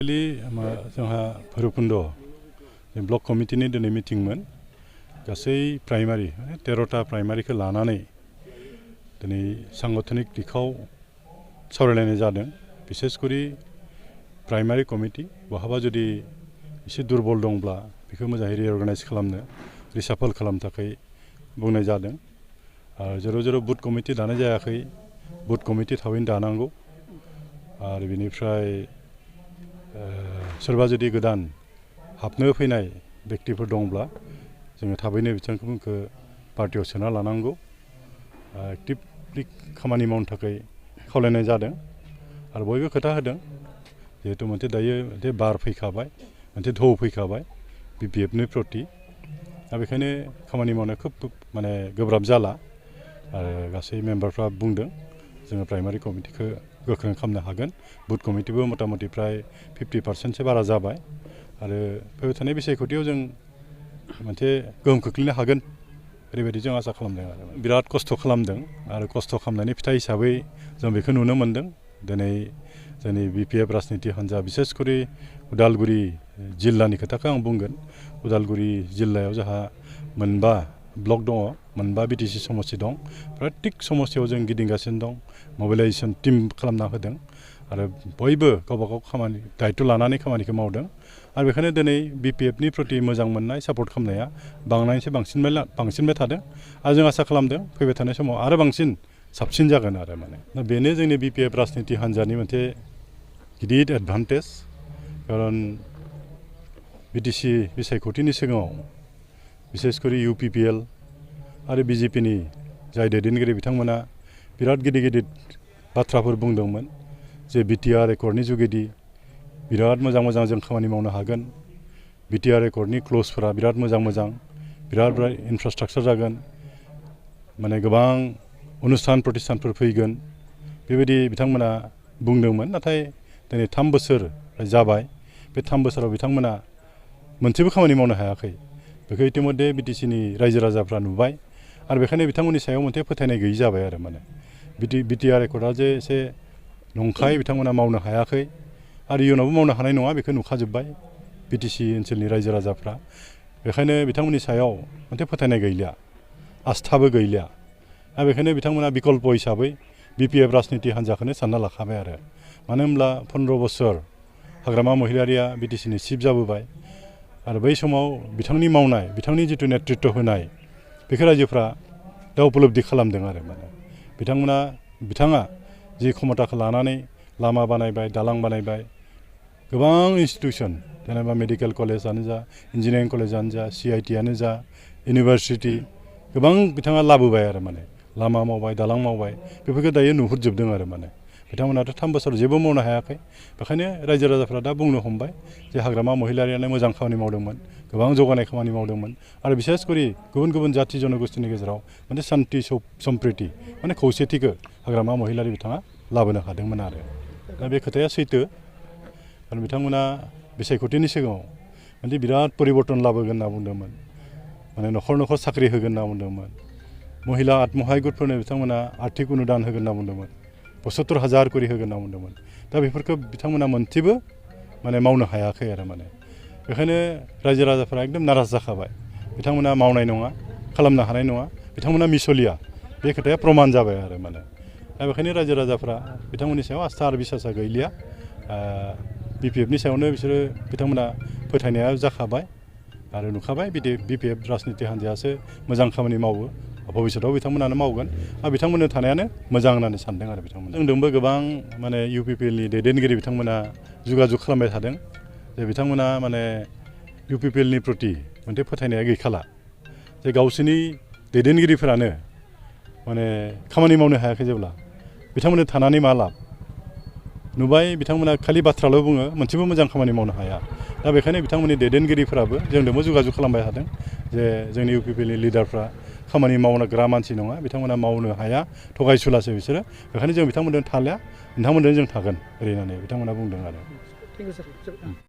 Actually जोंहा भैरबकुंड block कमिटिनि दिनै मिटिंमोन गासै प्राइमारि 13टा प्राइमारिखौ लानानै दिनै सांगठनिक दिखाव सावरायलायनाय जादों। बिसेसकरि प्राइमारि कमिटि बहाबा जुदि एसे दुर्बल दंब्ला बेखौ मोजाङै रिअर्गानाइज खालामनो रिसाफल खालामनो थाखाय बुंनाय जादों। जेराव जेराव बुथ कमिटि दानाय जायाखै बुथ कमिटि थाबैनो दानांगौ। आरो बिनिफ्राय सोरबा जुदि गोदान हाबनो फैनाय व्यक्तिफोर दंब्ला जोङो थाबैनो बिथांमोनखौ पार्टियाव सोना लानांगौ। एक्टिभलि खामानि मावनो थाखाय खावलायनाय जादों। आरो बयबो खोथा होदों जिहेतु मोनसे दायो मोनसे बार फैखाबाय मोनसे ढौ फैखाबाय BPFनि प्रति। दा बेखायनो खामानि मावनो खोब माने गोब्राब जाला। आरो गासै मेम्बारफ्रा बुंदों जोङो प्राइमारि कमिटिखौ गोख्रों खालामनो हागोन। बुथ कमिटिबो मथा मथि प्राय 50% बारा जाबाय। आरो फैबाय थानाय बिसायख'थियाव जों मोनसे गोहोम खोख्लैनो हागोन ओरैबायदि जों आसा खालामदों। आरो बिराद खस्थ' खालामदों आरो खस्थ' खालामनायनि फिथाइ हिसाबै जों बेखौ नुनो मोन्दों। दिनै जोंनि BPF राजनिति हान्जा बिसेसकरि उदालगुरि जिल्लानि खोथाखौ आं बुंगोन। उदालगुरि जिल्लायाव जोंहा मोनबा ब्लक दङ, मोनबा BTC समस्ति दं। प्रत्येक समस्तियाव जों गिदिंगासिनो दं। मबिलाइजेसन टिम खालामना होदों आरो बयबो गावबा गाव खामानि दायित्व लानानै खामानिखौ मावदों। आरो बेखायनो दिनै BPFनि प्रति मोजां मोननाय सापर्ट खालामनाया बांनायनिफ्राय बांसिनबाय थादों। आरो जों आसा खालामदों फैबाय थानाय समाव आरो बांसिन साबसिन जागोन आरो दा बेनो जोंनि BPF राजनिति हान्जानि मोनसे गिदिर एडभान्टेज। खारन BTC बिसायख'थिनि सिगाङाव बिसेसकरि UPPL आरो BJPनि जाय दैदेनगिरि बिथांमोना बिराद गिदिर गिदिर बाथ्राफोर बुंदोंमोन जे BTR एकर्डनि जुगेदि बिराद मोजां मोजां जों खामानि मावनो हागोन। BTR एकर्डनि क्लजफोरा बिराद मोजां बिराद इनफ्रास्ट्राक्चार जागोन, माने गोबां अनुस्थान प्रतिष्ठानफोर फैगोन बेबायदि बिथांमोना बुंदोंमोन। नाथाय दिनै 3 बोसोर जाबाय। बे 3 बोसोराव बिथांमोना मोनसेबो खामानि मावनो हायाखै। बेखौ इतिमध्य BTCनि रायजो राजाफ्रा नुबाय। आरो बेखायनो बिथांमोननि सायाव मोनसे फोथायनाय गैयि जाबाय आरो BTR एकर्डआ जे एसे नंखाय बिथांमोना मावनो हायाखै आरो इयुनावबो मावनो हानाय नङा बेखौ नुखाजोब्बाय BTC ओनसोलनि रायजो राजाफ्रा। बेखायनो बिथांमोननि सायाव मोनसे फोथायनाय गैलिया, आस्थाबो गैलिया। आरो बेखायनो बिथांमोना बिकल्प हिसाबै BPF राजनिति हान्जाखौनो सानना लाखाबाय। आरो मानो होनब्ला 15 बोसोर हाग्रामा महिलारिया BTCनि चिफ जाबोबाय। आरो बै समाव बिथांनि मावनाय बिथांनि जिथु नेतृत्व होनाय बेखौ रायजोफ्रा दा उपलब्धि खालामदों। आरो बिथाङा जि क्षमताखौ लानानै लामा बानायबाय, दालां बानायबाय, गोबां इन्स्टिटिउसन जेनेबा मेडिकेल कलेजानो जा, इन्जिनियारिं कलेजानो जा, CITआनो जा, इउनिभार्सिटि गोबां बिथाङा लाबोबाय। आरो लामा मावबाय, दालां मावबाय, बेफोरखौ दायो नुहुरजोबदों। आरो बिथांमोनाथ' 3 बोसोर जेबो मावनो हायाखै। बेखायनो रायजो राजाफ्रा दा बुंनो हमबाय जे हाग्रामा महिलारियानो मोजां खामानि मावदोंमोन, गोबां जौगानाय खामानि मावदोंमोन। आरो बिसेसकरि गुबुन गुबुन जाथि जनगोष्ठीनि गेजेराव मोनसे शान्ति सम्प्रिति माने खौसेथिखौ हाग्रामा महिलारि बिथाङा लाबोनो हादोंमोन। आरो दा बे खोथाया सैथो। आरो बिथांमोना बिसायख'थिनि सिगाङाव मोनसे बिराद परिबर्तन लाबोगोन होनना बुंदोंमोन। माने न'खर न'खर साख्रि होगोन होनना बुंदोंमोन। महिला आत्महाय गुटफोरनो बिथांमोना आर्थिक अनुदान होगोन होनना बुंदोंमोन। 75,000 करि होगोन होनना बुंदोंमोन। दा बेफोरखौ बिथांमोना मोनसेबो माने मावनो हायाखै। आरो बेखायनो रायजो राजाफ्रा एकदम नाराज जाखाबाय। बिथांमोना मावनाय नङा, खालामनो हानाय नङा, बिथांमोना मिसलिया, बे खोथाया प्रमान जाबाय। आरो दा बेखायनो रायजो राजाफ्रा बिथांमोननि सायाव आस्था आरो बिसासा गैलिया। BPFनि सायावनो बिथांमोना फोथायनाया जाखाबाय। आरो नुखाबाय BPF राजनिति हान्जायासो मोजां खामानि मावो, भबिष्यतआव बिथांमोनानो मावगोन। आरो बिथांमोननो थानायानो मोजां होननानै सानदों। आरो बिथांमोना जोंजोंबो गोबां माने UPPLनि दैदेनगिरि बिथांमोना जुगाजुग खालामबाय थादों जे बिथांमोना माने UPPLनि प्रति मोनसे फोथायनाया गैखाला जे गावसोरनि दैदेनगिरिफोरानो माने खामानि मावनो हायाखै जेब्ला बिथांमोननो थानानै मा लाब नुबाय। बिथांमोना खालि बाथ्राल' बुङो, मोनसेबो मोजां खामानि मावनो हाया। दा बेखायनो बिथांमोननि दैदेनगिरिफोराबो जोंजोंबो जुगाजुग खालामबाय थादों जे जोंनि UPPLनि लिडारफ्रा खामानि मावग्रा मानसि नङा, बिथांमोना मावनो हाया, थगायसुलासो बिसोरो। बेखायनो जों बिथांमोनजों थालिया, नोंथांमोनजों जों थागोन ओरै होननानै बिथांमोना बुंदों। आरो